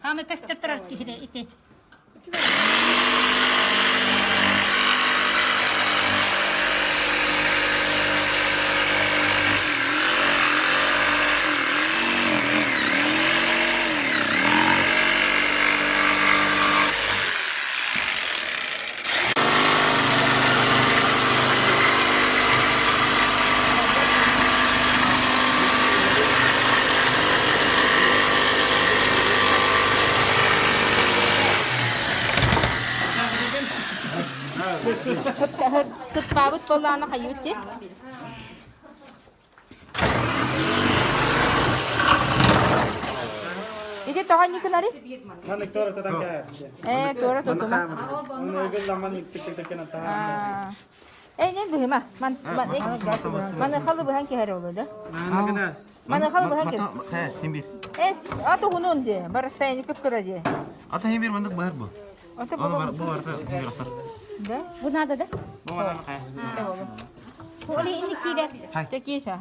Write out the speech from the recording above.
Хаамай көстөр турар киһи ити. Сыппаабыт буоллаҕына хайыыр дии? Ити тоҕо ньыкынары? Маннык туора тутан кээ. Ээ, туора тутума. Ээ, не быһыма. Ман маны халы быһан кэһэр олу да. Маны халы быһан кэс. Хэ, син бир. Эс, аты хунун де. Барыстайны кыпкыра де. Ата хин бир мандык быһар бу. Ата Бу бар бу барта хин бир аттар. Да? Бу надо да? Бу манан хэ. Оли инни киирэр. Такие ха.